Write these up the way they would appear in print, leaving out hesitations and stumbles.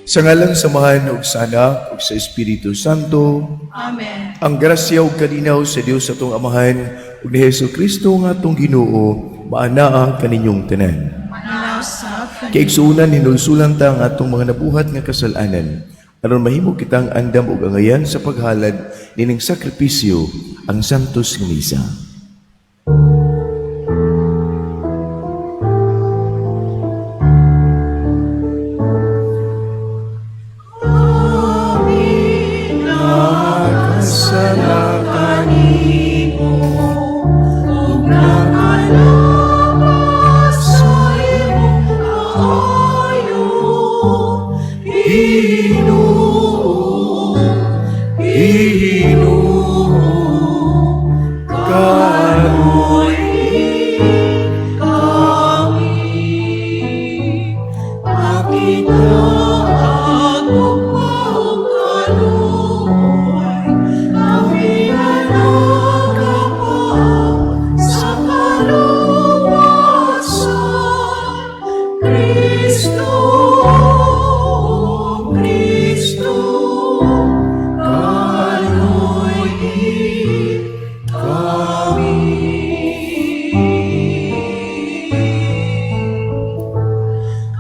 Sa ngalan sa Amahan ug sa Anak ug sa Espiritu Santo. Amen. Ang grasya ug kalinaw sa Dios atong Amahan ug ni Hesus Kristo nga atong Ginoo maanaa kaninyong tanan. Mananaw sa Kaigsuonan, hinulsulan ta ang atong mga nabuhat nga kasalanan aron mahimo kitang andam ug angayan sa paghalad nining sakripisyo, ang Santos nga Misa. Kristo, Kristo, kaloy kami.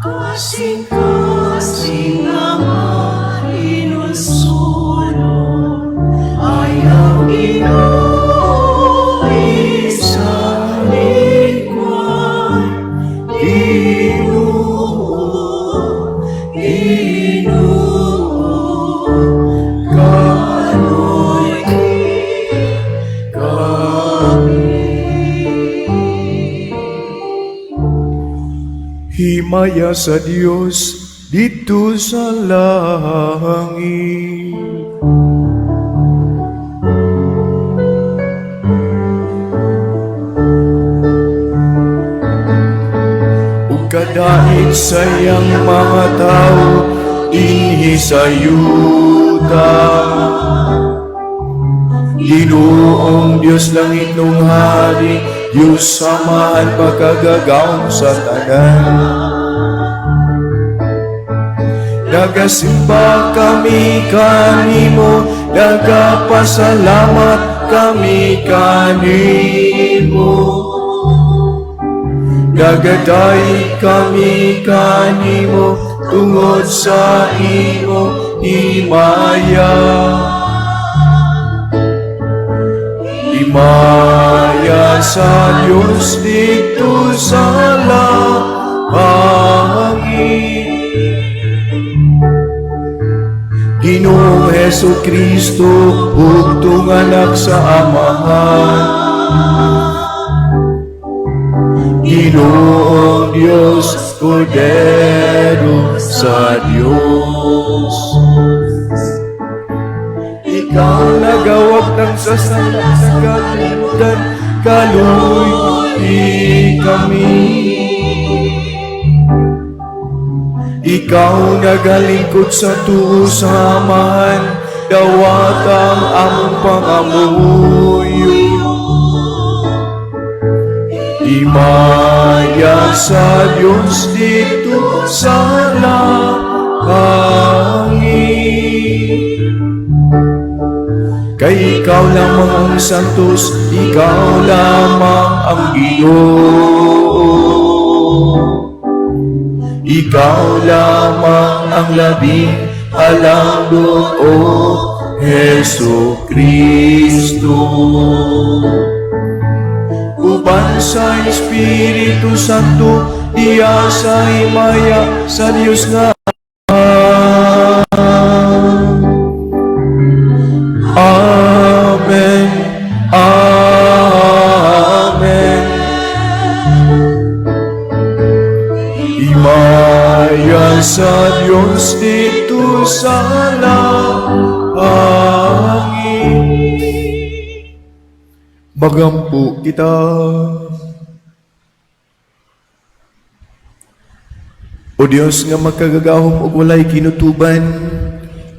Kasing-kasing nga mahinulsulon, ayaw Ginoo sa likway. Ginoo, Ginoo, kaloy kami. Himaya sa Dios didto sa langit. Ug kadait sa iyang mga tawo dinhi sa yuta. Ginoong Dios, langit nung hari, Diyos samahan pagkagagawon sa tanan. Nagasimba kami kanimo, nagapasalamat kami kanimo. Nagaday kami kanimo tungod sa imo himaya. Himaya sa Diyos didto sa langit. Ginoong Heso Kristo, bugtong anak sa Amahan. Ginoong Diyos, Kordero sa Diyos. Ikaw nagawak ng sasala sa kalibutan, kaluy kami. Ikaw nagalingkod sa tuo sa Amahan, dawat ang among pangamuyo. Himaya sa Diyos didto sa langit. Kay ikaw lamang ang santos, ikaw lamang ang Ginoo. Ikaw lamang ang labing halangdon, O Heso Kristo. Uban sa Espiritu Santo, diya sa himaya sa Diyos nga Amen. Amen. Himaya sa Diyos didto sa langit. Magampo kita. O Dios nga makagagahom ug walay kinutuban,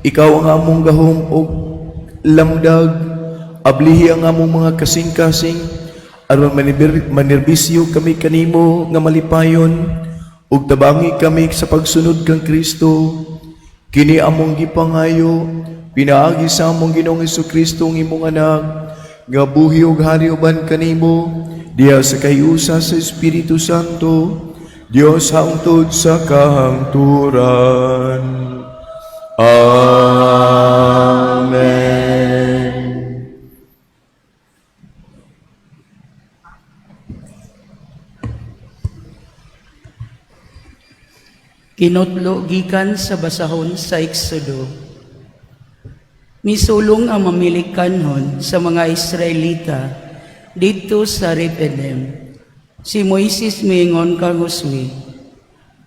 ikaw ang among gahom ug lamdag, ablihi ang among mga kasing-kasing aron manerbisyo kami kanimo nga malipayon ug tabangi kami sa pagsunod kang Kristo. Kini among gipangayo pinaagi sa among Ginoong Kristo, ang imong anak, nga buhi ug hari uban kanimo diha sa kahiusa sa Espiritu Santo, Dios hangtod sa kahangturan. Amen. Kinutlo gikan sa basahon sa Exodo. Misulong ang Mamilikanhon sa mga Israelita didto sa Rephidim. Si Moises miingon kang Josue,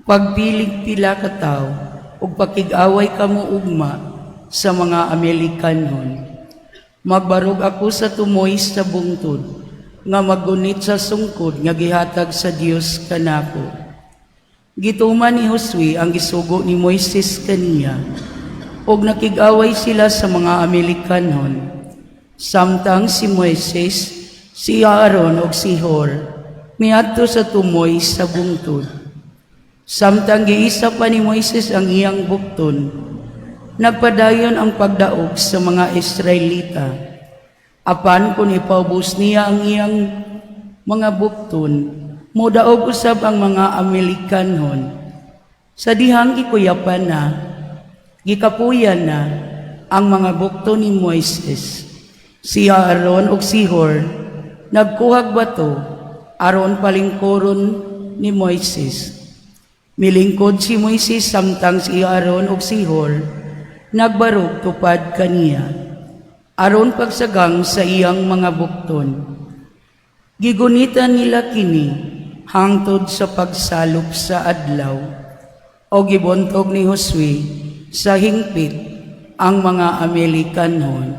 "Pagpilig pila ka tawo ug pakig-away kamo ugma sa mga Amalekanhon. Magbarog ako sa tumoy sa bungtod nga maggunit sa sungkod nga gihatag sa Dios kanako." Gituman ni Josue ang gisugo ni Moises kaniya, ug nakig-away sila sa mga Amalekanhon. Samtang si Moises, si Aaron ug si Hur miadto sa tumoy sa bungtod. Samtang giisa pa ni Moises ang iyang bukton, nagpadayon ang pagdaog sa mga Israelita. Apan kung ipaubos niya ang iyang mga bukton, modaog usab ang mga Amalekanhon. Sa dihang gikuyapan na, gikapuyan na ang mga bukton ni Moises. Si Aaron ug si Hur nagkuhag bato aron palingkuron ni Moises. Milingkod si Moises samtang si Aaron ug si Hur nagbarog tupad kaniya aron pagsagang sa iyang mga bukton. Gigunitan nila kini hangtod sa pagsalop sa adlaw, o gibuntog ni Josue sa hingpit ang mga Amalekanhon.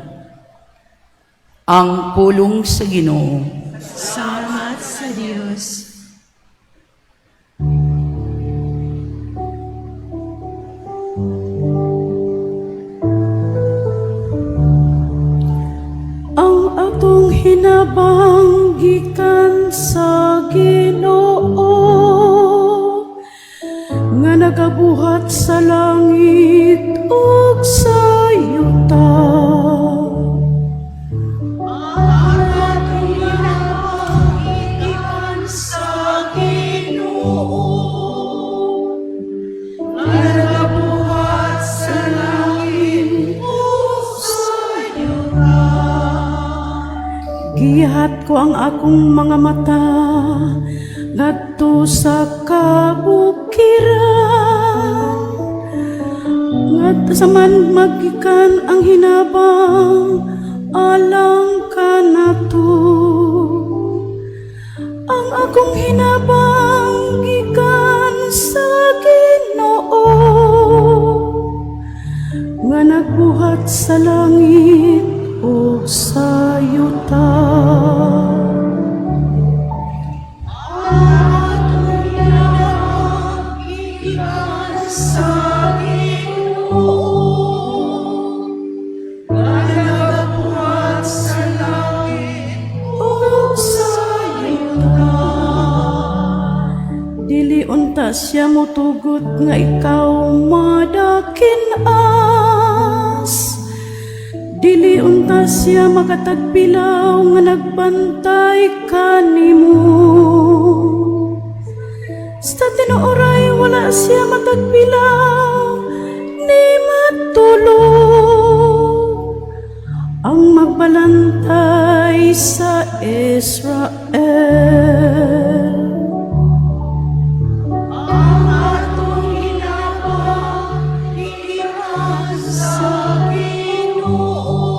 Ang pulong sa Ginoo. Salamat sa Diyos. Ang atong hinabang gikan sa Ginoo nga nagabuhat sa langit ug sa yuta. Ang atong hinabang gikan sa Ginoo nga nagabuhat sa langit ug sa yuta. Gihat ko ang akong mga mata ngadto sa kabukiran. Ngadto sa man magikan ang hinabang alang kanato. Ang akong hinabang gikan sa Ginoo nga nagbuhat sa langit ug sa yuta. Ang atong hinabang gikan sa Ginoo nga nagabuhat sa langit ug sa yuta. Dili unta siya motugot nga ikaw madakin-as. Dili unta siya makatagbilaw nga nagbantay kanimo. Sa tinuoray wala siya matagbilaw ni matulog ang magbalantay sa Israel. Ang atong hinabang gikan sa Ginoo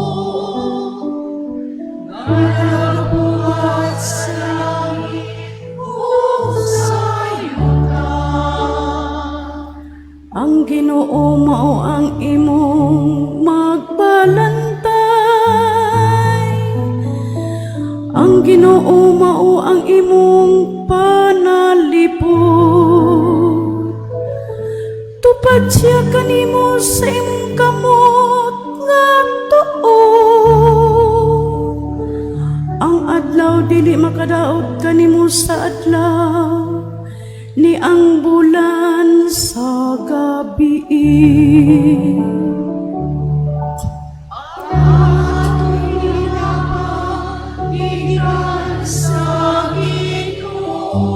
nga nagabuhat sa langit ug sa yuta. Ang Ginoo mao ang imong magbalantay. Ang Ginoo mao ang imong panalipod. Tupad siya kanimo sa imong kamot nga tuo. Ang adlaw dili makadaot kanimo sa adlaw, Ni ang bulan sa gabi. Atong hinabang gikan sa Ginoo,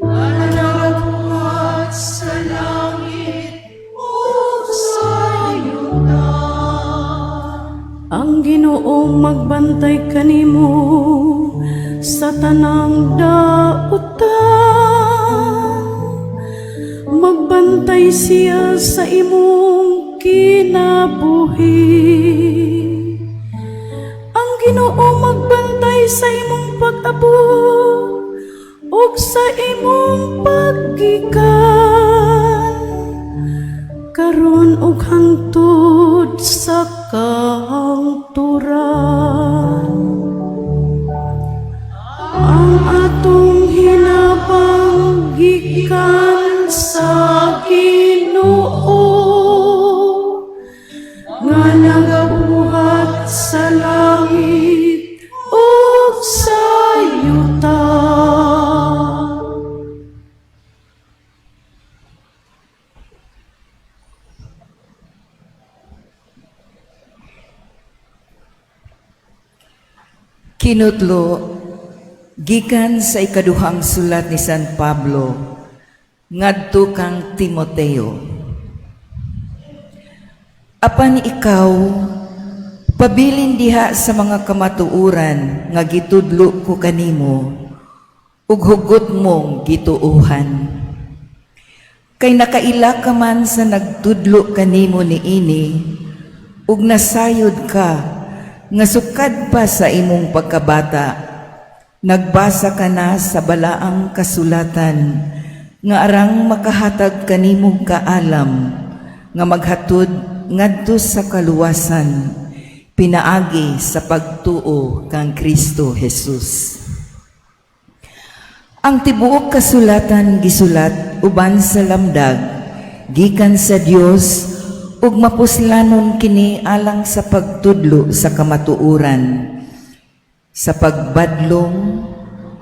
nga nagabuhat sa langit ug sa yuta. Ang Ginoo magbantay kanimo sa tanang dautan. Magbantay siya sa imong kinabuhi. Ang Ginoo magbantay sa imong pag-abot ug sa imong paggikan karon ug hangtod sa kahangturan. Ang atong hinabang gikan sa Ginoo, nga nagabuhat sa langit ug sa yuta. Kinutlo gikan sa ikaduhang sulat ni San Pablo ngadto kang Timoteo. Apan ikaw, pabilin diha sa mga kamatuoran nga gitudlo ko kanimo ug hugot mong gituohan. Kay nakaila ka man sa nagtudlo kanimo niini ug nasayod ka nga sukad pa sa imong pagkabata, nagbasa ka na sa balaang kasulatan nga arang makahatag kanimong kaalam nga maghatod ngadto sa kaluwasan pinaagi sa pagtuo kang Kristo Jesus. Ang tibuok kasulatan gisulat uban sa lamdag gikan sa Dios ug mapuslanon kini alang sa pagtudlo sa kamatuoran, sa pagbadlong,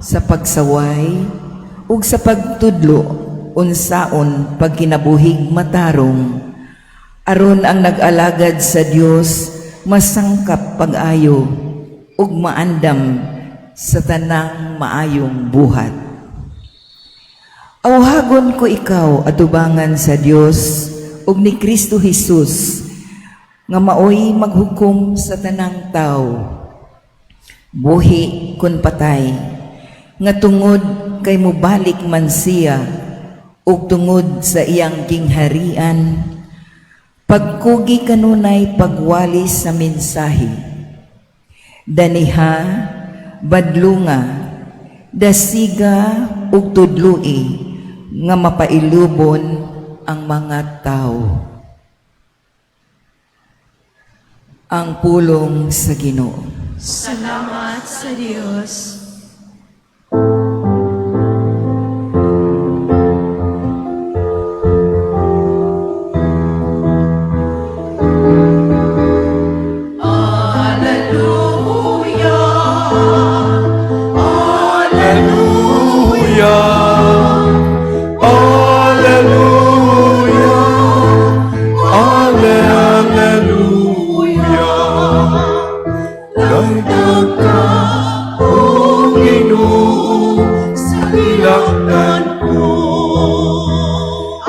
sa pagsaway ug sa pagtudlo unsaon pagkinabuhig matarong, aron ang nag-alagad sa Dios masangkap pag-ayo ug maandam sa tanang maayong buhat. Awhagon ko ikaw atubangan sa Dios ug ni Kristo Jesus nga maoy maghukom sa tanang tawo, buhi kun patay, nga tungod kay mobalik man siya ug tungod sa iyang gingharian, pagkugi kanunay pagwali sa mensahe. Daniha, badlunga, dasiga ug tudloi nga mapailubon ang mga tao. Ang pulong sa Ginoo. Salamat sa Diyos. Alleluia. Alleluia. Alleluia. Alleluia. Lamdag ka, O Ginoo, sa hilaktan ko.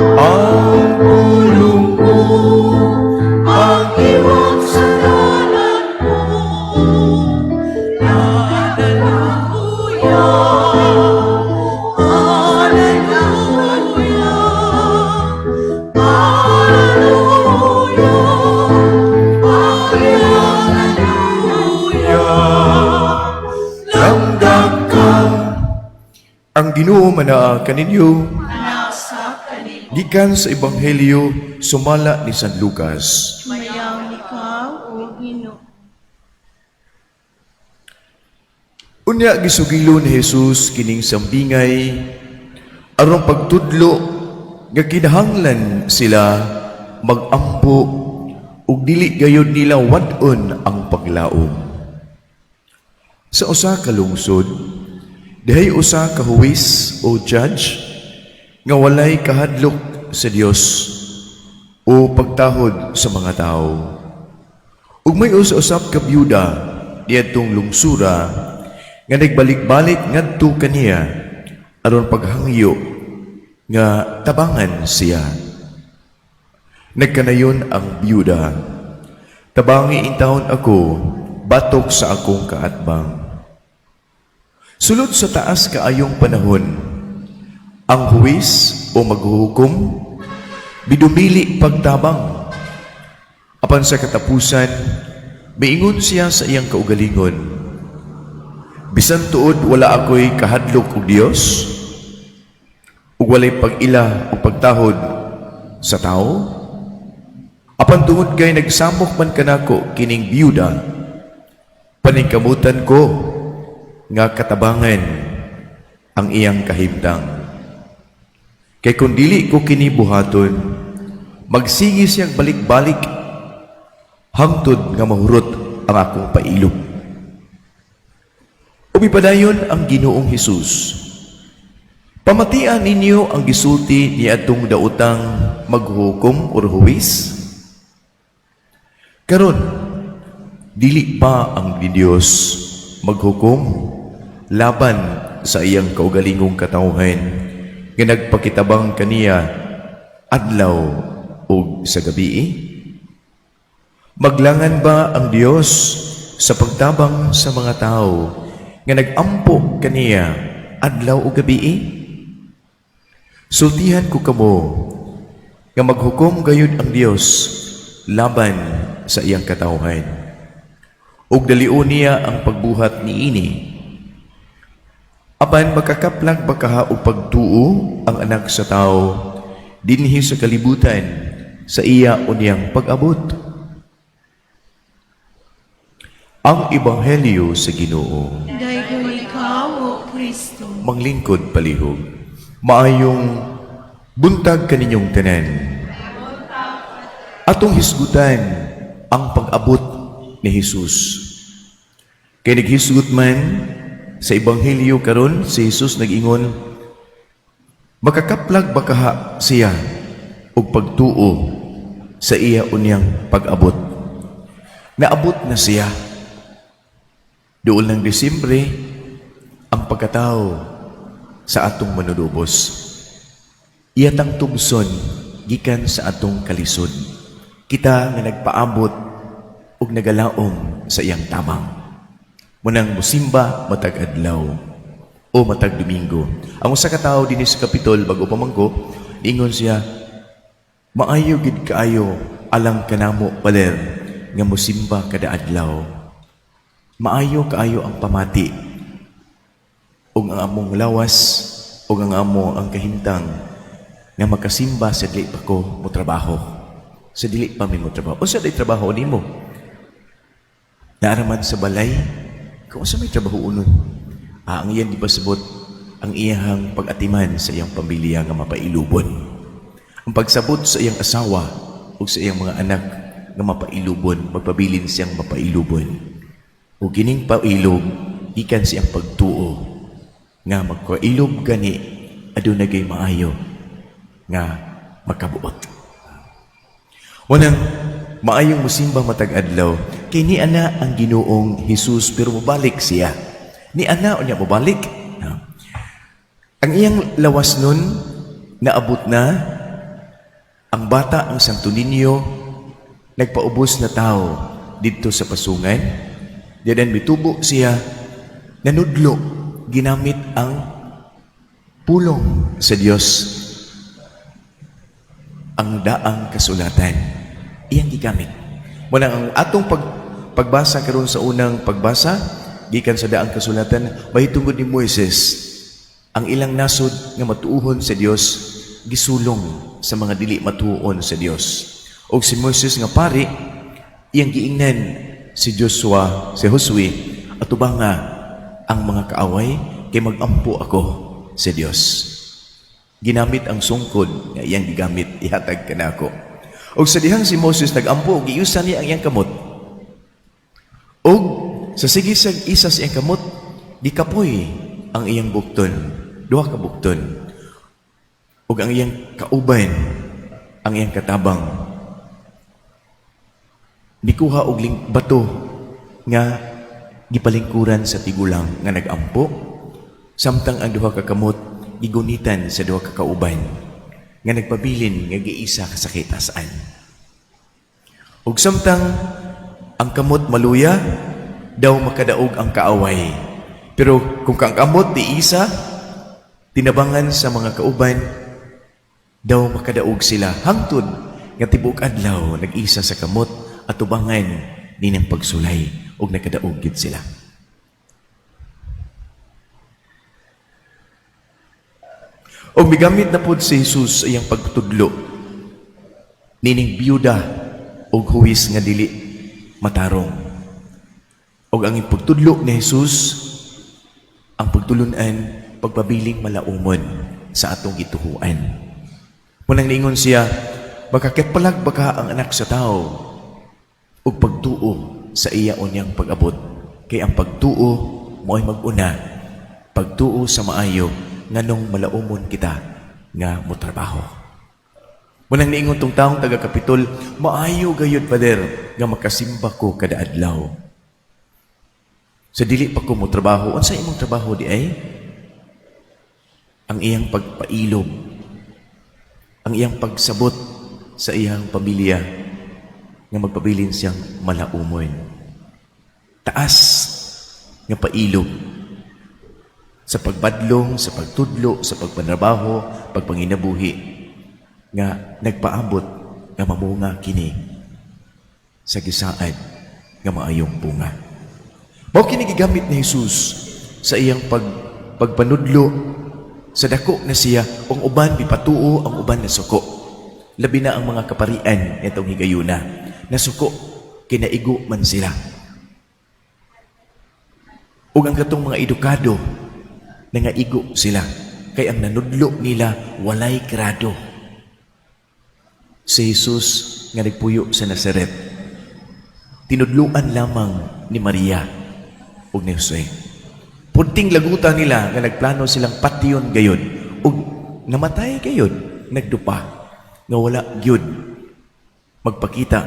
Ang pulong mo Ang imong sadalan ko. Alleluia. Alleluia. Alleluia. Alleluia. Lamdag ka. Ang Ginoo manaa kaninyo. Manasa kanimo. Gikan sa Ebanghelyo sumala ni San Lucas. Mayaw ikaw, O Ginoo. Unya gisugilo ni Jesus kining sambingay aron pagtudlo nga kinahanglan sila magampo ug dili gayud nila wad-on ang paglaom. Sa usa ka lungsod, Dihay usa ka huwis o judge nga walay kahadlok sa Dios o pagtahod sa mga tao. Ug may usa usab ka byuda niadtong lungsura nga nagbalik-balik ngadto kaniya aron paghangyo nga tabangan siya. Nagkanayon ang byuda, "Tabangi intawon ako batok sa akong kaatbang." Sulod sa taas kaayong panahon, ang huwis o maghuhukom, bidumili pagtabang. Apan sa katapusan, miingon siya sa iyang kaugalingon, "Bisan tuod wala ako'y kahadlok og Dios, ug walay pag-ila o pagtahod sa tao, apan tungod kay nagsamok man kanako kining biyuda, paningkamutan ko nga katabangan ang iyang kahimtang. Kay kung dili ko kini buhaton, magsige siyang balik-balik hangtod nga mahurot ang akong pailob." Ug mipadayon ang Ginoong Hesus, "Pamatian ninyo ang gisulti ni atong daotang maghukom or huwis. Karon, dili ba ang Diyos maghukom laban sa iyang kaugalingong katawhan nga nagpakitabang kaniya adlaw ug sa gabi? Maglangan ba ang Dios sa pagtabang sa mga tao nga nagampo kaniya adlaw ug gabi? Sultihan ko kamo nga maghukom gayud ang Dios laban sa iyang katawhan. Ug dalion niya ang pagbuhat niini. Apan makakaplag ba kaha og pagtuo ang Anak sa Tao dinhi sa kalibutan sa iya unyang pag-abot?" Ang Ebanghelyo sa Ginoo. Daygon ikaw, O Kristo. Manglingkod palihog. Maayong buntag kaninyong tanan. Atong hisgutan ang pag-abot ni Jesus. Kay naghisgot man sa Ebanghelyo karon si Jesus, nag-ingon, makakaplag ba kaha siya og pagtuo sa iya unyang pag-abot? Naabot na siya. Dool ng Disyembre, ang pagkatao sa atong Manunubos. Iyatang tubson gikan sa atong kalisod. Kita nga nagpaabot ug nagalaom sa iyang tabang. Munang musimba matag adlaw o matag Domingo. Ang usa ka tawo dinhi sa Kapitol, bago pa man ko, niingon siya, "Maayo gid kaayo alang kanamo, Paler, nga musimba kada adlaw. Maayo kaayo ang pamati ug ang among lawas ug ang amo ang kahimtang nga makasimba sa dili pa ko mo trabaho. Sa dili pa mi mo trabaho." Unsa day trabaho nimo? Naaraman sa balay, kung unsa may trabaho unon. Ah, ang iyan di pasabot ang iyahang pag-atiman sa iyang pamilya nga mapailubon. Ang pagsabot sa iyang asawa ug sa iyang mga anak nga mapailubon, magpabilin siyang mapailubon. O kining pailob, gikan siyang pagtuo nga magkailob gani aduna gay maayo nga makabuot. Wanang maayong musimba matag adlaw kay ni ana ang Ginoong Hesus, pero mobalik siya. Ni ana unya mobalik. Ha. Ang iyang lawas nun naabot na ang bata, ang Santo Niño, nagpaubos na tao didto sa pasungan. Diyan mitubo siya, nanudlo, ginamit ang pulong sa Dios, ang daang kasulatan. Iyang gigamit. Muna ang atong pagbasa karon sa unang pagbasa gikan sa daang kasulatan mahitungod ni Moises, ang ilang nasod nga matuuhon sa Dios gisulong sa mga dili matuon sa Dios. Og si Moises nga pari, iyang giingnan si Joshua, si Josue, "Atubanga ang mga kaaway kay magampo ako sa Dios." Ginamit ang sungkod nga iyang gigamit, "Ihatag kanako." Og sa dihang si Moses nagampo, giusa niya ang iyang kamot. Og sa sige sa isa sa iyang kamot, gikapoy. ang iyang bukton, duha ka bukton. Ug ang iyang kauban, ang iyang katabang, nikuha og bato nga gipalingkuran sa tigulang nga nagampo, samtang ang duha ka kamot gigunitan sa duha ka kauban nga nagpabilin nga giisa ka sa kitasan. Ug samtang ang kamot maluya, daw makadaog ang kaaway. Pero kung kang kamot di isa, tinabangan sa mga kauban, daw makadaog sila hangtod nga tibuok adlaw nag-isa sa kamot at tubangan ninang pagsulay ug nakadaog gid sila. Og migamit na pod si Jesus sa iyang pagtudlo nining biyuda og huwis nga dili matarong. Og ang pagtudlo ni Jesus, ang pagtulunan, pagpabiling malaumon sa atong gituhuan. Munang niingon siya, "Makakitpalag baka ang Anak sa Tao og pagtuo sa iya unyang pag-abot?" Kay ang pagtuo mo'y mag-una, pagtuo sa maayo, nganong malaumon kita nga motrabaho. Munang niingon tong taong taga-kapitol, "Maayo gayud, Father, nga makasimba ko kada adlaw. Sa dili pa ko mo trabaho." Unsa imong trabaho di ay? Ang iyang pagpailob, ang iyang pagsabot sa iyang pamilya nga magpabilin siyang malaumon. Taas nga pailob sa pagbadlong, sa pagtudlo, sa pagpanrabaho, pagpanginabuhi, nga nagpaabot nga mamunga kini sa gisaad nga maayong bunga. Mao kini gigamit ni Jesus sa iyang pagpanudlo sa dako na siya, ang uban mipatuo, ang uban nasuko. Labi na ang mga kaparian nitong higayuna. Nasuko, kinaigo man sila. Ug ang katong mga edukado, nangaigo sila. Kay ang nanudlo nila, walay grado. Si Jesus nga nagpuyo sa Nazaret, tinudluan lamang ni Maria ug ni Jose. Punting laguta nila nga nagplano silang patyon gayon ug namatay gayon, nagdupa nga wala gyud magpakita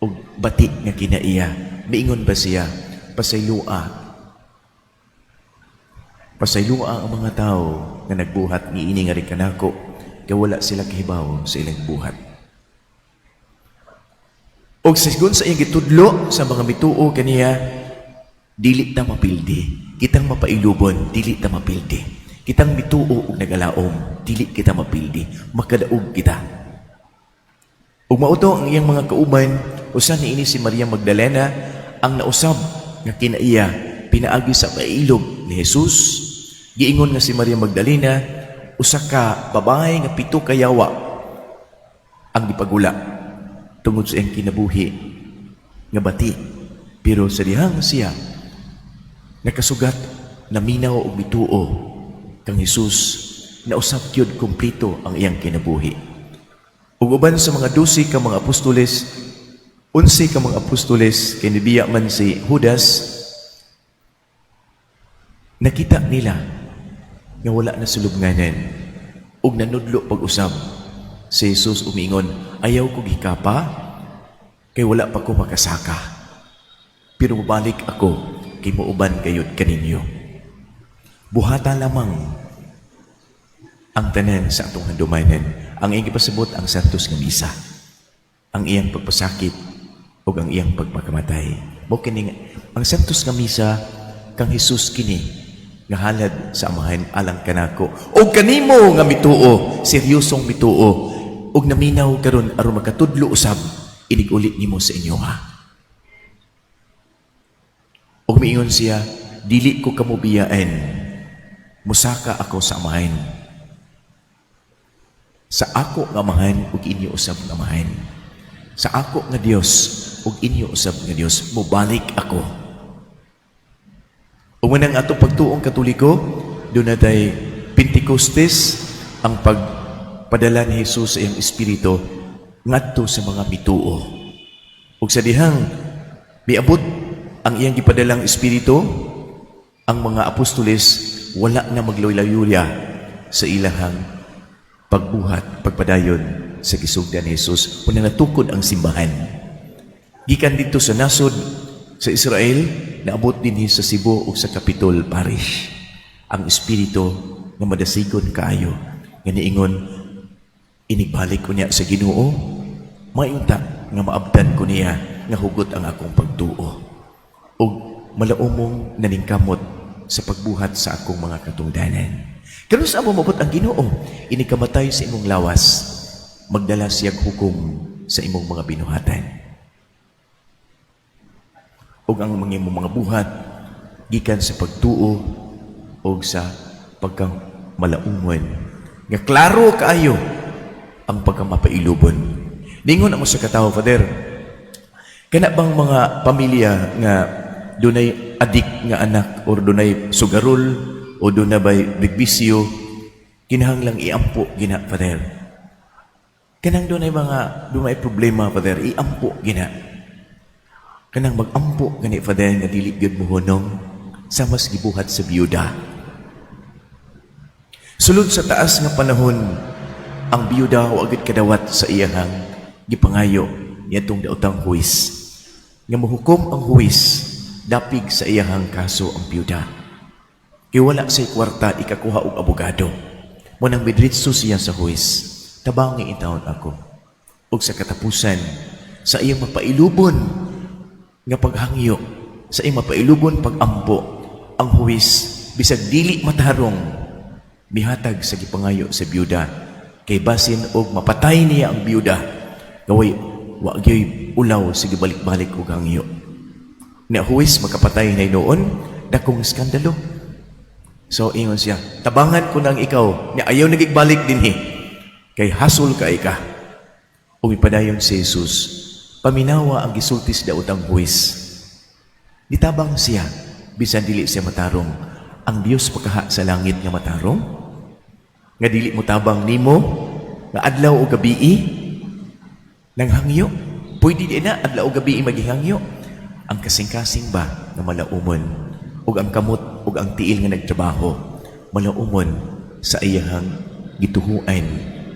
og bati nga kinaiya. Miingon ba siya, "Pasaylua, pasaylua ang mga tao nga nagbuhat niini nga kanako, kay wala sila kahibaw sa ilang buhat"? Og sigon sa iyang gitudlo sa mga mituo kaniya, dili ta mapildi. Kitang mapailubon, dili ta mapildi. Kitang mituo og nagalaom, dili kita mapildi. Makadaog kita. Ug mao to ang iyang mga kauban, usa niini si Maria Magdalena, ang nausab nga kinaiya pinaagi sa pailob ni Jesus. Giingon nga si Maria Magdalena, usa ka babae nga 7 ka yawa ang gipagula tungod sa iyang kinabuhi nga bati. Pero sa dihang siya nakasugat, naminaw og mituo kang Jesus, nausab gyud kompleto ang iyang kinabuhi. Ug uban sa mga 12 ka mga apostoles, 11 ka mga apostoles, kay nibiya man si Judas, nakita nila nga wala na sulubnganan ug nanudlo pag-usab si Jesus, umingon, "Ayaw ko gikapa kay wala pa ko makasaka. Pero mobalik ako kay muuban gayud kaninyo." Buhata lamang ang tanan sa atong handumanan. Ang iyang gipasabot, ang Santos nga Misa, ang iyang pagpasakit ug ang iyang pagpakamatay. Mao kini ang Santos nga Misa kang Hesus, kini nga halad sa Amahan alang kanako ug kanimo nga mituo, seryosong mituo ug naminaw karon aron makatudlo usab inig-uli nimo sa inyo ha. Ug miingon siya, "Dili ko kamo biyaan. Musaka ako sa Amahan. Sa ako nga Amahan ug inyo usab nga Amahan. Sa ako nga Dios ug inyo usab nga Dios, mobalik ako." Ug manang atong pagtuong Katoliko, duna tay Pentecostes, ang pagpadala ni Jesus sa iyang Espiritu ngadto sa mga mituo. Ug sa dihang miabot ang iyang gipadalang Espiritu, Ang mga apostoles wala na magluya sa ilahang pagbuhat, pagpadayon sa gisugdan ni Jesus. Una natukod ang simbahan. Gikan dito sa nasod sa Israel, naabot dinhi sa Cebu ug sa Capitol Parish. Ang espiritu nga madasigon kaayo nga niingon, "Inigbalik ko niya sa Ginoo, maunta nga maabtan ko niya nga hugot ang akong pagtuo ug malaumong naningkamot sa pagbuhat sa akong mga katungdanan." Karon sa amo mabot ang Ginoo, inigkamatay sa imong lawas, magdala siyang hukom sa imong mga binuhatan. Ug ang mga imong mga buhat gikan sa pagtuo ug sa pagkamalaumon nga klaro kaayo ang pagkamapailubon. Ningon ang usa ka tawo, "Father, kana bang mga pamilya nga dunay adik nga anak or dunay sugarol o dunay bay bigbisyo, kinahanglang iampo gina, Father? Kanang dunay mga dunay problema, Father, iampo gina. Kanang magampo gani, Father, nga dili gyud mohunong sama sa gibuhat sa biyuda." Sulod sa taas nga panahon, ang biyuda wa agad kadawat sa iyahang gipangayo niadtong daotang huwis. Nga mohukom ang huwis, dapig sa iyahang kaso ang biyuda. Kay wala say kwarta ikakuha og abogado. Mao nang midritso siya sa huwis. "Tabangi intawon ako." Ug sa katapusan, sa iyang mapailubon nga paghangyo, sa iyang mapailubon pagampo, ang huwis, bisag dili matarong, mihatag sa gipangayo sa biyuda kay basin og mapatay niya ang biyuda gaway wa gyoy ulaw sa gibalik-balik og hangyo. Nya huwis makapatay na noon, dakong iskandalo. So ingon siya, "Tabangan ko nang ikaw, nya ayaw nagigbalik dinhi kay hasol kay ka." Umipadayon si Jesus, paminawa ang gisulti sa daotang huwis. Nitabang siya, bisan dili siya matarong. Ang Dios pa kaha sa langit nga matarong, nga dili mo tabang nimo, nga adlaw o gabii, nang hangyo. Pwede di na adlaw o gabii maghihangyo. Ang kasing-kasing ba nga malaumon, ug ang kamot ug ang tiil nga nagtrabaho, malaumon sa iyahang gituhuan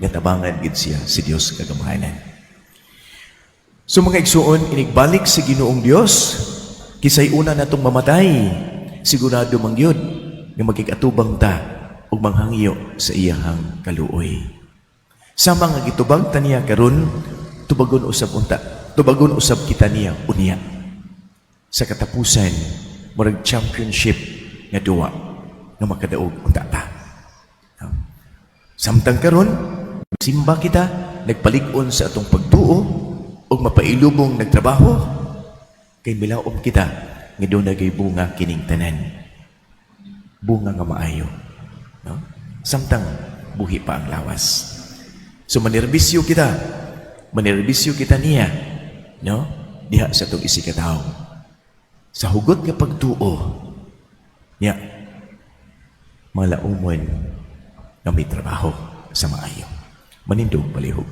nga tabangan gid siya si Dios kagamhanan. So mga igsuon, inigbalik sa Ginoong Dios, kisay una natong mamatay, sigurado man gyud nga magkikatubang ta ug manghangyo sa iyahang kaluoy. Sama nga gitubag ta niya karon, tubagon usab unta, tubagon usab kita niya unya. Sa katapusan, murag championship nga duwa nga makadaog unta ta. Samtang karon, simba kita, nagpalig-on sa atong pagtuo ug mapailubong nagtrabaho kay milaom kita nga doon nagay bunga kining tanan. Bunga nga maayo. No? Samtang buhi pa ang lawas. So manerbisyo kita. Manerbisyo kita niya. No? Diha sa atong isigkatawo. Sa hugot nga pagtuo, niya, malaumon nga may trabaho sa maayo. Manindog palihog.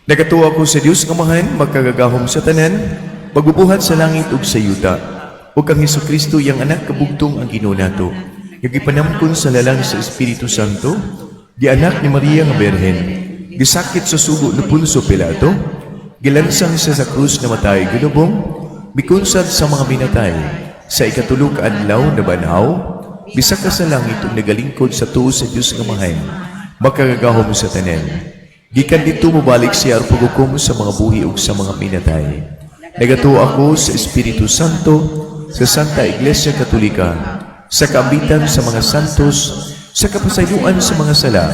Nagatuo ako sa Dios nga Amahan, makagagahom sa tanan, pagbubuhat sa langit ug sa yuta, ug kang Hesukristo, iyang anak kabugtong ang Ginoo nato, nga gipanamkon sa lalang sa Espiritu Santo, gianak ni Maria nga Birhen, gisakit sa sugo ni Poncio Pilato, gilansang siya sa krus, namatay, gilubong, mikunsad sa mga minatay, sa ikatulo ka adlaw nabanhaw, bisaka sa langit ug nagalingkod sa tuo sa Dios nga Amahan, makagagahom sa tanan. Gikan didto mobalik siya aron paghukom sa mga buhi ug sa mga minatay. Nagatuo ako sa Espiritu Santo, sa Santa Iglesia Katolika, sa kaambitan sa mga santos, sa kapasayloan sa mga sala,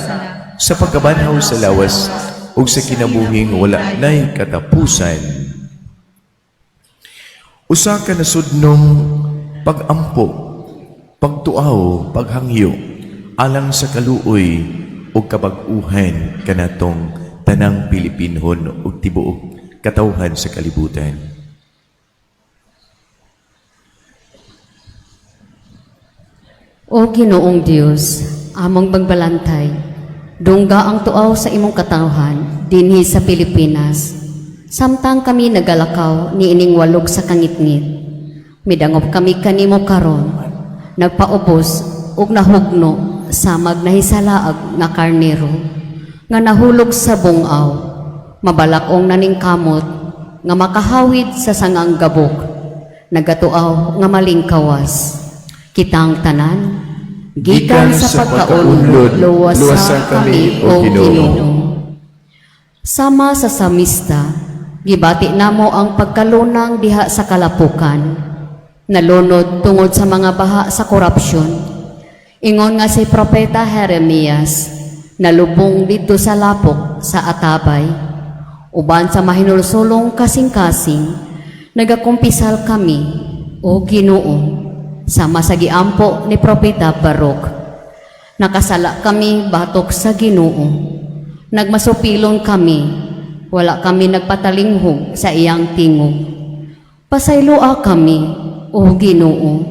sa pagkabanhaw sa lawas, ug sa kinabuhing wala nay katapusan. Usa ka nasudnong pag-ampo, pagtuaw, paghangyo, alang sa kaluoy ug kabag-uhan kanatong tanang Pilipinhon ug tibuok katawhan sa kalibutan. O Ginoong Dios, among pagbalantay, dungga ang tuaw sa imong katawhan dinhi sa Pilipinas. Samtang kami nagalakaw niining walog sa kangitngit. Midangop kami kanimo karon, nagpaubos ug nahugno samag nahisalaag nga karnero nga nahulog sa bungaw, mabalakong naningkamot nga makahawid sa sangang gabok, nagatuaw nga malingkawas. Kitang tanan, gikan sa pagkaunlod, luwasa kami, O Ginoo. Sama sa samista, gibati namo ang pagkalunang diha sa kalapukan, nalunod tungod sa mga baha sa korupsyon. Ingon nga si Propeta Jeremias, nalubong didto sa lapok sa atabay. Uban sa mahinulsulong kasing-kasing, nagakumpisal kami, O Ginoo, sama sa giampo ni Propeta Baruch. Nakasala kami batok sa Ginoo. Nagmasupilon kami, wala kami nagpatalinghog sa iyang tingog. Pasayloa kami, O Ginoo.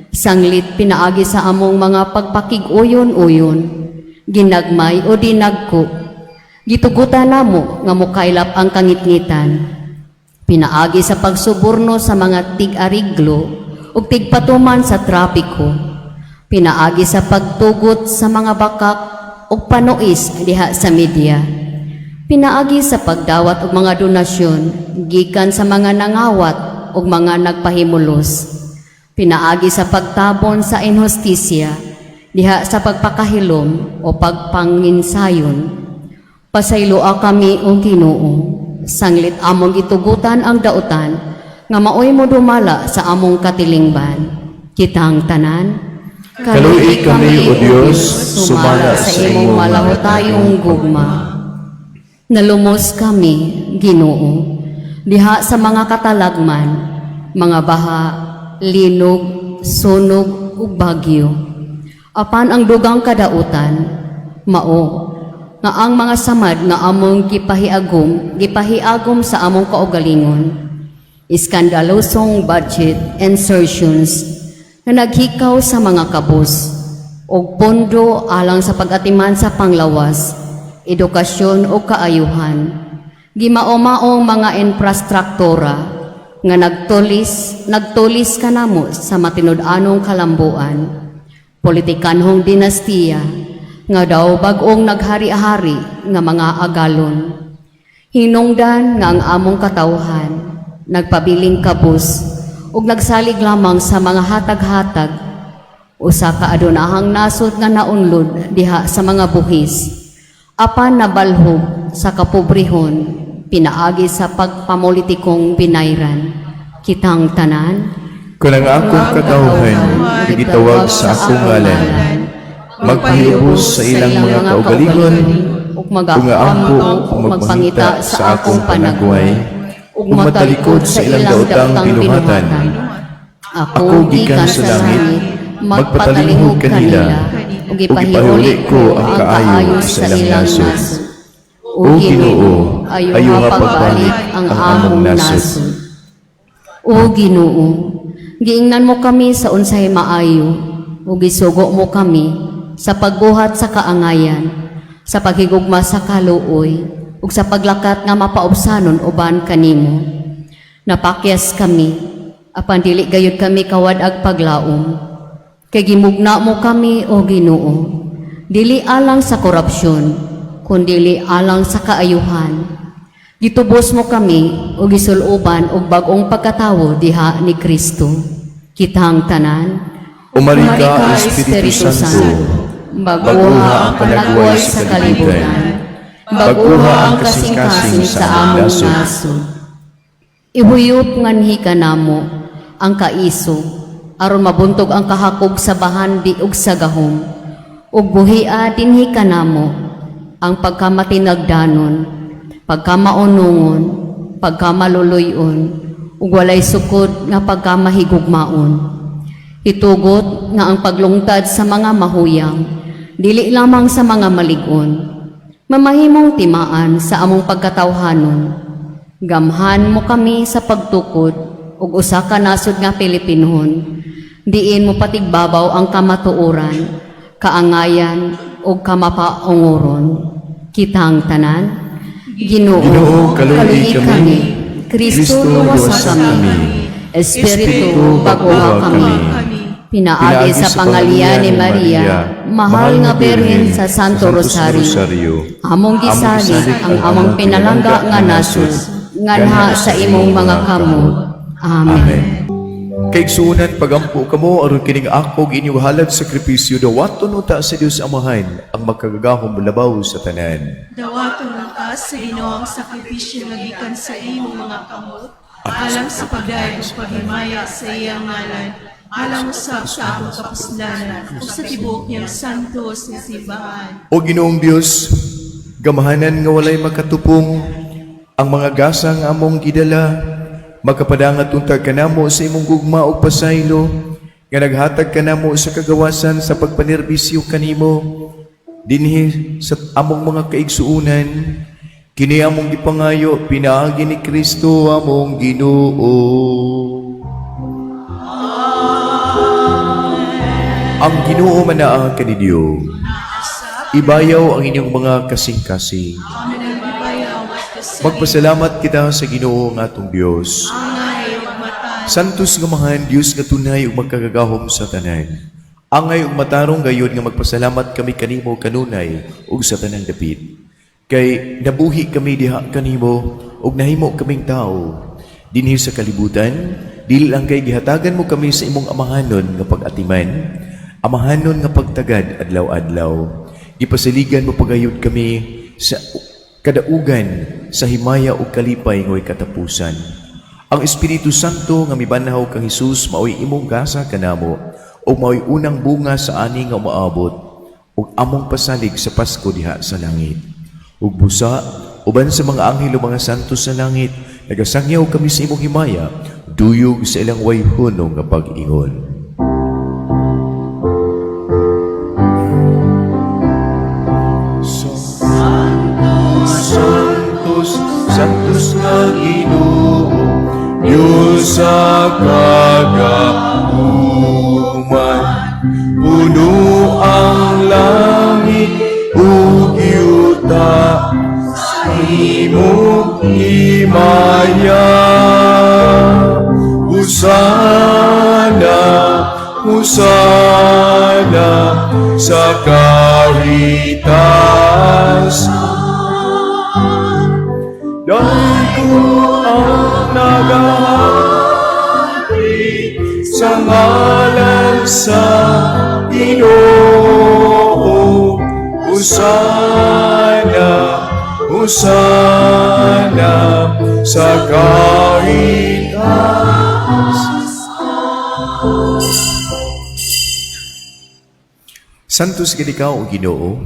Sanglit pinaagi sa among mga pagpakig-uyon-uyon, ginagmay o dinagko. Gitugutan namo nga mukaylap ang kangitngitan. Pinaagi sa pagsuborno sa mga tig-ariglo ug tigpatuman sa trapiko. Pinaagi sa pagtugot sa mga bakak ug panuis diha sa media. Pinaagi sa pagdawat og mga donasyon gikan sa mga nangawat ug mga nagpahimulos. Pinaagi sa pagtabon sa inhustisya diha sa pagpakahilom o pagpanginsayon. Pasayloa kami, O Ginoo, sanglit among gitugutan ang dautan nga maoy mo dumala sa among katilingban. Kitang tanan, Kaluoyi kami, O Dios, sumala sa imong malahutayong gugma. Nalumos kami, Ginoo, diha sa mga katalagman, mga baha, linog, sunog ug bagyo. Apan ang dugang kadautan, mao nga ang mga samad nga among gipahiagom sa among kaugalingon, iskandalosong budget insertions nga naghikaw sa mga kabus og pondo alang sa pag-atiman sa panglawas, edukasyon o kaayuhan, gimaomaong mga infrastruktura nga nagtulis kanamo sa matinud-anong kalambuan, politikanhong dinastiya nga daw bag-ong naghari-hari nga mga agalon. Hinungdan nga ang among katawhan nagpabiling kabus ug nagsalig lamang sa mga hatag-hatag, usa ka adunahang nasod nga naunlod diha sa mga buhis apan nabalhog sa kapobrehon pinaagi sa pagpamulitikong binayran. Kitang tanan, Kung ang akong katawhan nga gitawag sa akong ngalan, magpahiubos sa ilang mga kaugalingon, ug ug nga ampo ug magpangita sa akong panagway, ug matalikod sa ilang daotang binuhatan, ako gikan sa langit, magpatalinghog kanila, ug ipahiuli ko ang kaayo sa ilang nasod. O Ginoo, ayuha pagbalik ang among nasod. O Ginoo, giingnan mo kami sa unsay maayo, ug gisugo mo kami sa pagbuhat sa kaangayan, sa paghigugma sa kaluoy, ug sa paglakat nga mapaubsanon uban kanimo. Napakyas kami, apan dili gayud kami kawad-ag paglaom. Kay gimugna mo kami, O Ginoo, dili alang sa korupsyon, kundili alang sa kaayuhan. Gitubos mo kami o gisuloban og bag-ong pagkatawo diha ni Kristo. Kitang tanan, Umari ka, Espiritu Santo, baguha ang panagway sa kalibutan, baguha ang kasing-kasing sa among nasod. Ihuyop nganhi kanamo ang kaisog, aron mabuntog ang kahakog sa bahandi ug sa gahom, ug buhia dinhi kanamo ang pagkamatinagdanon, pagkamaunungon, pagkamaluluyon, ug walay sukod nga pagkamahigugmaon. Itugot nga ang paglungtad sa mga mahuyang, dili lamang sa mga malig-on, mamahimong timaan sa among pagkatawhanon. Gamhan mo kami sa pagtukod ug usa ka nasod nga Pilipinhon. Diin mo patigbabaw ang kamatuoran, kaangayan ug kamapaungoron. Kitang tanan, Ginoo, Ginoo, kaluoyi kami. Kristo, Kristo, luwasa luwasa kami. kami. Espiritu, bag-oha kami. Kami. Pinaagi sa pangalian ni Maria, mahal nga Birhen sa Santo Rosario. Among gisalig ang among pinalangga nga nasod, nganha sa imong mga kamot. Amen. Kaigsuonan, pagampo kamo aron kining akog inyong halad sakripisyo dawaton unta sa Dios Amahan ang makagagahom labaw sa tanan. Dawaton unta sa Ginoo ang sakripisyo nga gikan sa imong mga kamot, alang sa pagdayeg ug paghimaya sa iyang ngalan, alang usab sa among kapuslanan ug sa tibuok niyang santos nga simbahan. O Ginoong Dios, gamahanan nga walay makatupong ang mga gasa nga among gidala, makapadangat unta kanamo sa imong gugma ug pasaylo, nga naghatag kanamo sa kagawasan sa pagpanerbisyo kanimo dinhi sa among mga kaigsuonan. Kini among gipangayo pinaagi ni Kristo among Ginoo. Ang Ginoo manaa kaninyo. Ibayaw ang inyong mga kasing-kasing. Amen ang gibayaw at sa Magpasalamat kita sa Ginoo nga atong Dios. angay ug matan. Santos nga mahan, Dios nga tunay ug magkagagahom sa tanan. Angay ug matarong gayud nga magpasalamat kami kanimo kanunay ug sa tanang dapit. Kay nabuhi kami diha kanimo ug nahimo kaming tao dinhi sa kalibutan, dili lang kay gihatagan mo kami sa imong amahanon nga pag-atiman, amahanon nga pagtagad adlaw-adlaw. Gipasaligan mo pagayod kami sa kadaugan sa himaya ug kalipay ngoy katapusan. Ang Espiritu Santo nga mibanhaw kang Hesus maoy imong gasa kanamo ug maoy unang bunga sa ani nga umaabot ug among pasalig sa Pasko diha sa langit. Ug busa uban sa mga anghel ug mga santo sa langit, nagasangyaw kami sa imong himaya, duyog sa ilang way hunong nga pag-ingon. Santos, Santos nga Ginoo, Diyos sa kagahuman, puno ang langit ug yuta sa imong himaya. Hosana, Hosana sa karitas. Dako ang nagahari sa ngalan sa Ginoo. Hosana, Hosana sa karitas. Santos gid ikaw, o Ginoo,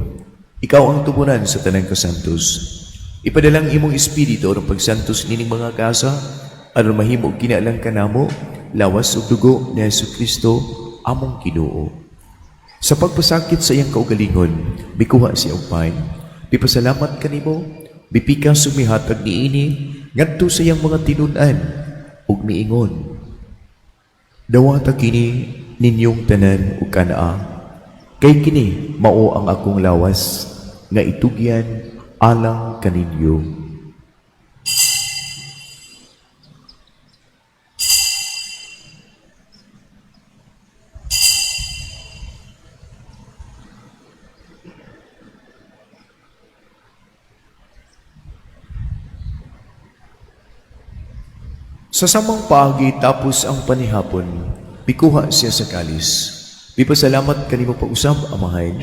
ikaw ang tuburan sa tanang kasantos. Ipadalang imong espiritu aron pagsantos nining mga kasa, aron mahimo kinalang kanamo, lawas ug dugo ni Hesukristo among Ginoo. Sa pagpasakit sa iyang kaugalingon, mikuha siya og pan, mipasalamat kanimo, mipikas ug mihatag niini ngadto sa iyang mga tinun-an ug miingon: "Dawata kini ninyong tanan ug kanaa, kay kini mao ang akong lawas nga itugyan alang kaninyo." Sa samang paagi tapos ang panihapon, mikuha siya sa kalis. Mipasalamat kanimo pag-usab, Amahan.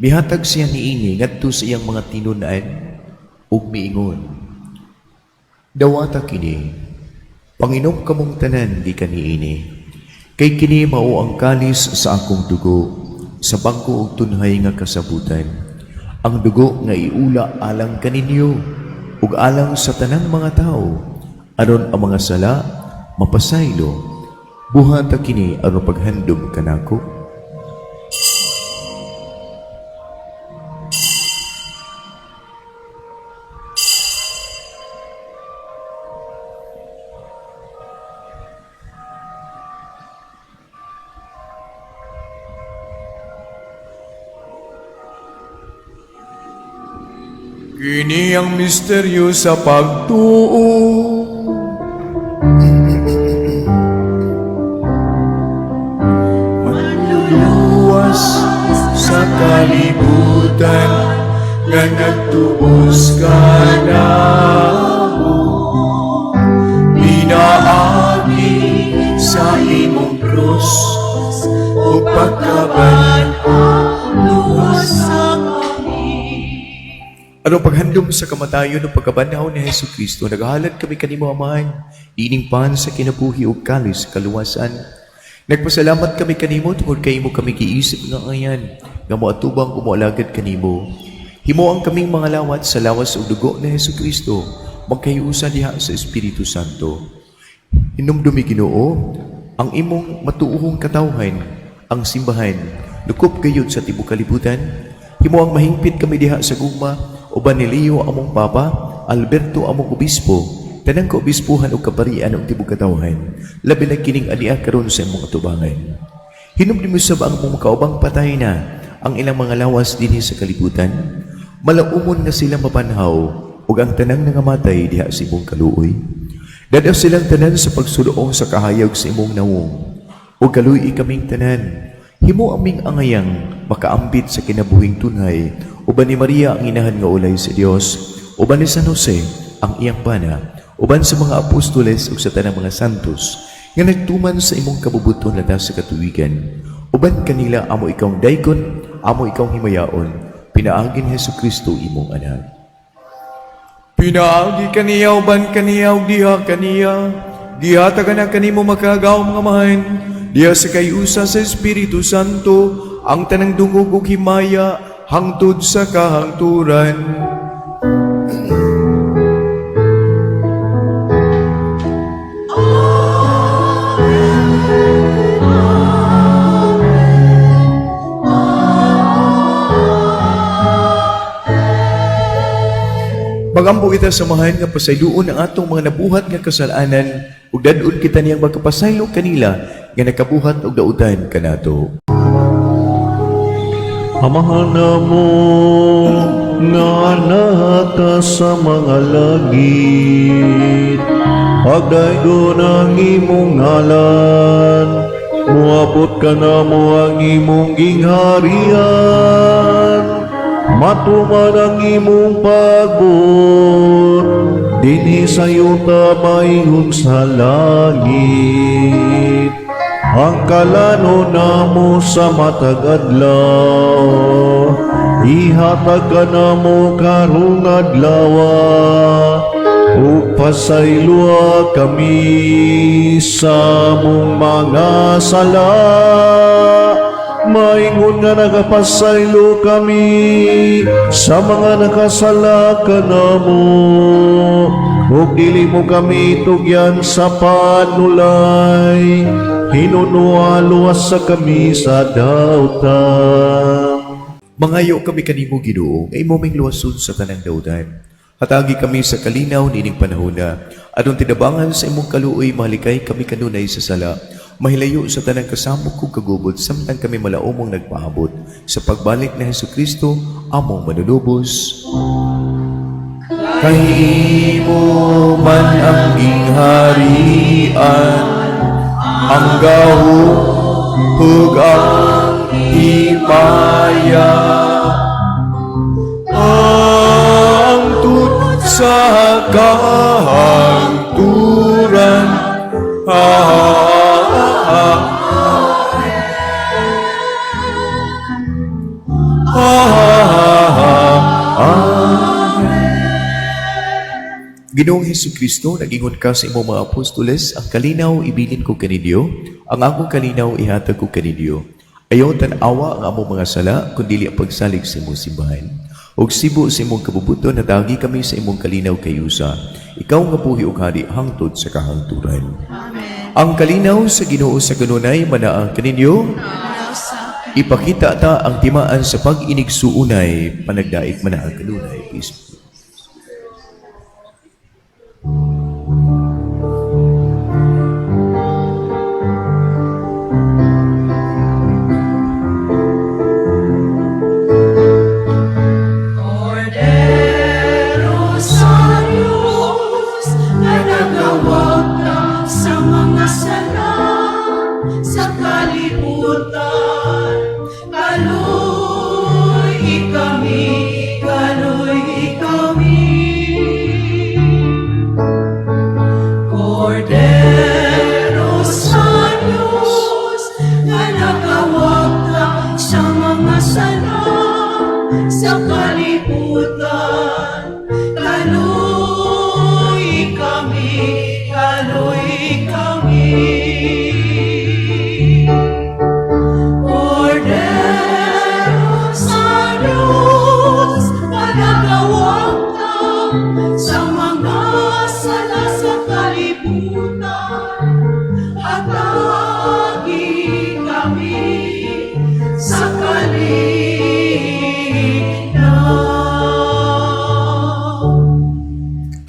Mihatag siya niini ngadto sa iyang mga tinun-an ug miingon: "Dawata kini, panginom kamong tanan gikan niini. Kay kini mao ang kalis sa akong dugo, sa bag-o ug tunhay nga kasabutan. Ang dugo nga iula alang kaninyo ug alang sa tanang mga tawo, aron ang mga sala mapasaylo. Buhata kini aron paghandom kanako." Kini ang misteryo sa pagtuo. Nga nagtubos kanamo pinaagi sa imong krus ug pagkabanhaw. Luwasa kami. Aron paghandom sa kamatayon ug pagkabanhaw ni Hesus Kristo, naghalad kami kanimo, Amahan, ining pan sa kinabuhi ug kalis sa kaluwasan. Nagpasalamat kami kanimo tungod kay imo kami giisip nga angayan nga moatubang ug moalagad kanimo. Himo ang kaming mga lawat sa lawas ug dugo ni Hesus Kristo magkahiusa diha sa Espiritu Santo. Hinumdumi, Ginoo, ang imong matuohong katawhan, ang simbahan, lukop gayud sa tibuok kalibutan. Himo ang mahingpit kami diha sa gugma uban ni Leo among Papa, Alberto among obispo, tanang kaobispuhan ug kaparian ug tibuok katawhan. Labi na kining ania karon sa imong atubangan. Hinumdumi sab ang among kaubang patay na ang ilang mga lawas dinhi sa kalibutan. Malaumon nga sila mabanhaw ug ang tanang nangamatay diha sa imong kaluoy. Dad-a silang tanan sa pagsuloong sa kahayag sa imong nawong. Ug kaluy kaming tanan. Himo aming angayang makaambit sa kinabuhing tunhay uban ni Maria ang inahan nga ulay sa Dios, uban ni San Jose ang iyang bana, uban sa mga apostoles ug sa tanang mga santos nga nagtuman sa imong kabubuton latas sa katuwigan. Uban kanila amo ikawng daygon, amo ikawng himayaon, pinaagi ni Hesus Kristo imong anak. Pinaagi kaniya, uban kaniya, ug diha kaniya, gihatagan na kanimo, Makagagahom nga Amahan, diha sa kayusa sa Espiritu Santo, ang tanang dungog ug himaya hangtod sa kahangturan. Magampo kita sa Amahan nga pasayloon ang atong mga nabuhat nga kasalanan ug dad-on kita niyang magkapasaylo kanila nga nakabuhat og dautan kanato. Amahan namo nga naa ka sa mga langit, pagdaygon ang imong ngalan, muabot kanamo ang imong gingharian, matuman ang imong pagbuot, dinhi sa yuta maingon sa langit. Ang kalanon namo sa matag adlaw, ihatag kanamo karong adlaw, ug pasayloa kami sa among mga sala, maingon nga nagapasaylo kami sa mga nakasala kanamo, ug dili mo kami tugyan sa panulay, hinunoa luwasa kami sa dautan. Mangayo kami kanimo, Ginoo, nga imo ming luwason sa tanang dautan. Hatagi kami sa kalinaw nining panahona aron tinabangan sa imong kaluoy malikay kami kanunay sa sala. Mahilayo sa tanang kasamok ug kagubot samtang kami malaumong nagpaabot sa pagbalik ni Hesus Kristo among manunubos. Kay imo man ang gingharian, ang gahom ug ang himaya hangtod sa kahangturan. Ah, ah, ah, ah, ah. Ginoong Hesus Kristo, nagingon ka sa imong mga apostoles, "Ang kalinaw ibilin ko kaninyo, ang akong kalinaw ihatag ko kaninyo." Ayaw tan-awa ang among mga sala, kundi ang pagsalig sa imong simbahan. Og sibo sa imong kabubuton, hatagi kami sa imong kalinaw kayusa. Ikaw nga buhi ug hari hangtod sa kahangturan. Amen. Ang kalinaw sa Ginoo sa kanunay manaa kaninyo. Ipakita ta ang timaan sa pag-inigsuunay, panagdait manaa kanunay. Peace. Kordero sa Diyos na nagawagta sa mga sala sa kalibutan, kaluy kami kanunay.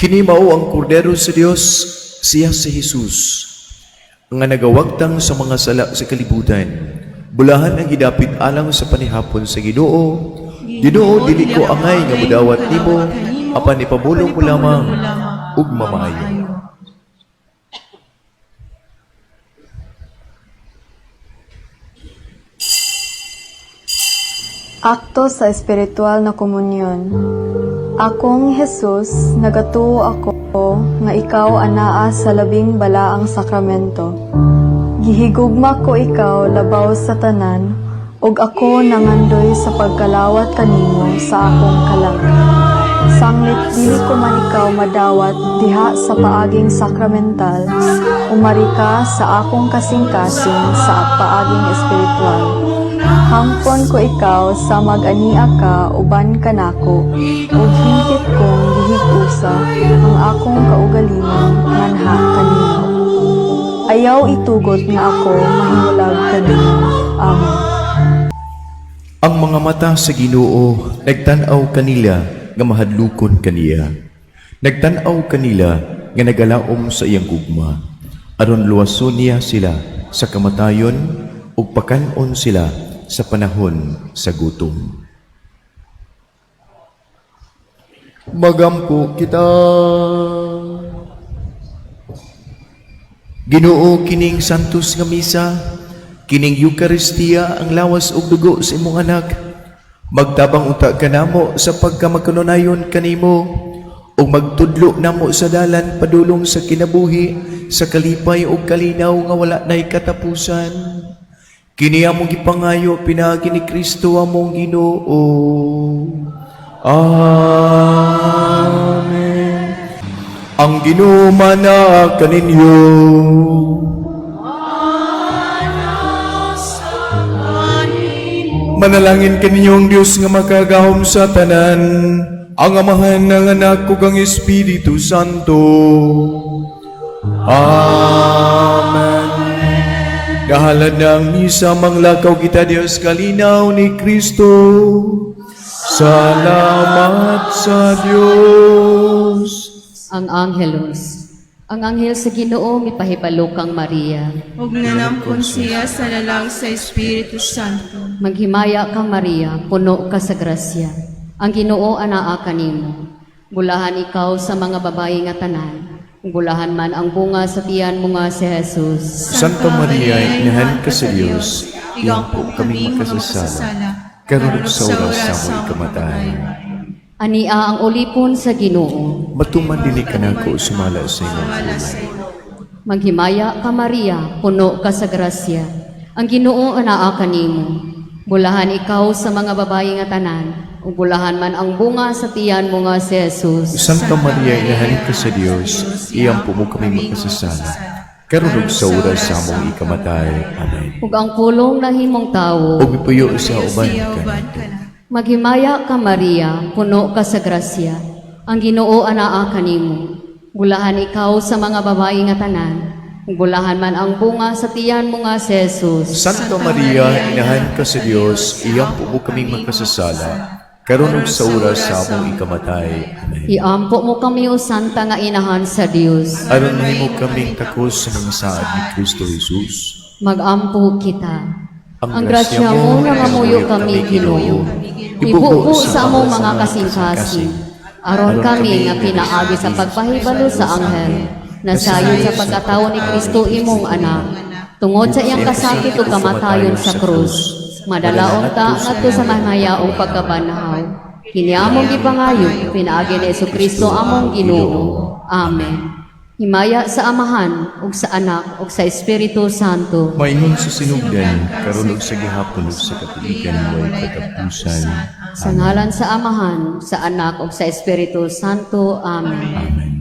Kini mao ang Kordero sa Dios, siya si Jesus, nga nagawagtang sa mga sala sa kalibutan. Bulahan ang gidapit alang sa panihapon sa Ginoo. Ginoo, dili ko angay nga mudawat nimo, apan ipabulong ko lamang ug mamaayo. Akto sa espiritual na komunyon. Akong Jesus, nagatuo ako nga ikaw anaa sa labing balaang sakramento. Gihigugma ko ikaw labaw sa tanan, ug ako nangandoy sa pagkalawat kanimo sa akong kalag. Sanglit dili ko man ikaw madawat diha sa paaging sakramental, umari ka sa akong kasing-kasing sa paaging espiritual. Hampon ko ikaw sa mag-ania ka uban kanako, ug hingpit kong gihig-usa ang akong kaugalingon nganha kanimo. Ayaw itugot nga ako mahimulag kanimo. Amen. Ang mga mata sa Ginoo nagtan-aw kanila nga mahadlukon kaniya. Nagtan-aw kanila nga nagalaom sa iyang gugma. Aron luwason niya sila sa kamatayon ug pakan-on sila sa panahon sa gutom. Magampo kita. Ginoo, kining santos nga misa, kining Eukaristiya ang lawas ug dugo sa imong anak. Magtabang unta kanamo sa pagkamakanunayon kanimo ug magtudlo namo sa dalan padulong sa kinabuhi sa kalipay ug kalinaw nga wala nay katapusan. Kini among gipangayo pinaagi ni Kristo among Ginoo. Amen. Ang Ginoo mana kaninyo. Manalangin kaninyo ang Dios nga makagahom sa tanan, ang Amahan ng Anak ug ang Espiritu Santo. Amen. Dahalan na ang misa, manglakaw kita Diyos kalinaw ni Kristo. Salamat sa Diyos. Ang Angelus. Ang anghel sa Ginoo mipahibalo kang Maria. Ug nanampon siya sa lalang sa Espiritu Santo. Maghimaya ka Maria, puno ka sa grasya. Ang Ginoo anaa kanimo. Bulahan ikaw sa mga babayi nga tanan. Bulahan man ang bunga sa tiyan mo nga si Jesus. Santa Maria, inahan ka sa Diyos, Iyang po kami makasasala, karon ug sa oras sa among ikamatay. Ania ang ulipon sa Ginoo. Matuman dili kanako sumala sa imong Wala sa imo. Maghimaya ka Maria, puno ka sa grasya. Ang Ginoo anaa kanimo. Bulahan ikaw sa mga babayi nga tanan. Ug bulahan man ang bunga sa tiyan mo nga si Jesus. Santa Maria, inahan ka sa Diyos, iyang po mo kami makasasala, karon ug sa oras sa among ikamatay. Amen. Ug ang pulong nahimong tawo. Ug mipuyo sa uban Siya uban kanito. ka na. Maghimaya ka Maria, puno ka sa grasya. Ang Ginoo anaa kanimo. Bulahan ikaw sa mga babayi nga tanan. Ug bulahan man ang bunga sa tiyan mo nga si Jesus. Santa Maria, inahan ka sa Diyos, iyang po mo kami makasasala, karon ug sa oras sa among ikamatay. Amen. Iampo mo kami o Santa nga inahan sa Dios. Aron mahimo kaming takos sa mga saad ni Kristo Jesus. Magampo kita. Ang grasya mo nangamuyo kami, Ginoo. Ibubo sa among mga kasing-kasing. Aron kami nga pinaagi sa pagpahibalo sa anghel, nasayon sa pagkatawo ni Kristo imong anak. Tungod sa iyang kasakit ug kamatayon sa krus, madalaon ta ngadto sa mahayaong pagkabanhaw. Kini among gipangayo, pinaagi ni Kristo among Ginoo. Amen. Himaya sa Amahan ug sa Anak ug sa Espiritu Santo. Maingon sa sinugdan, karon ug sa gihapon ug sa katuligan way katapusan. Sa ngalan sa Amahan, sa Anak ug sa Espiritu Santo. Amen. Amen.